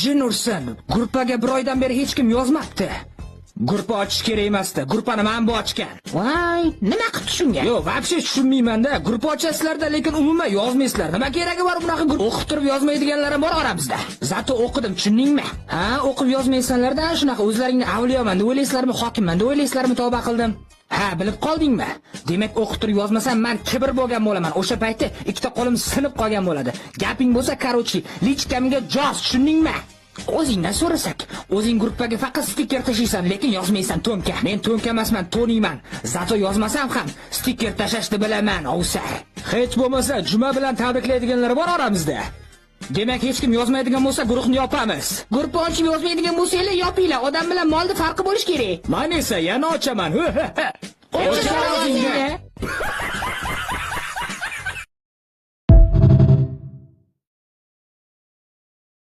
Jin ursin. Gruppaga bir oydan beri hech kim yozmabdi. Gruppa ochish kerak emasdi. Gruppani men bu ochgan. Voy, nima qilibdi shunga? Yo'q, вообще tushunmayman-da. Gruppa ochasizlarda, lekin umuman yozmaysizlar. Nima keragi bor bunaqa grupp? O'qib turib yozmaydiganlar ham bor oramizda. Зато o'qidim, tushundingmi? Ha, o'qib yozmaysanlarda shunaqa o'zlaringni avliyoman deb o'ylaysizlarmi, hokimman deb o'ylaysizlarmi, tavba qildim. Ha, bilib qoldingmi? Demak, o'qib turib yozmasam men kibr bo'lgan bo'laman. O'sha payti ikkita qo'lim sinib qolgan bo'ladi. Gaping bo'lsa, короче, личка mga yoz, tushundingmi? O'zingdan so'rasak, o'zing gruppaga faqat stiker tashlaysan, lekin yozmaysan, to'nka. Men to'nka emasman, to'niyman. Зато yozmasam ham stiker tashlashni bilaman, ovsar. Hech bo'lmasa juma bilan tabriklaydiganlar bor oramizda. Demak, hech kim yozmaydigan bo'lsa, guruhni yopamiz. Gruppa ochib yozmaydigan bo'lsanglar, yopinglar. Odam bilan molni farqi bo'lish kerak. Men esa yana ochaman. O'chir O'chir og'zingni. og'zingni.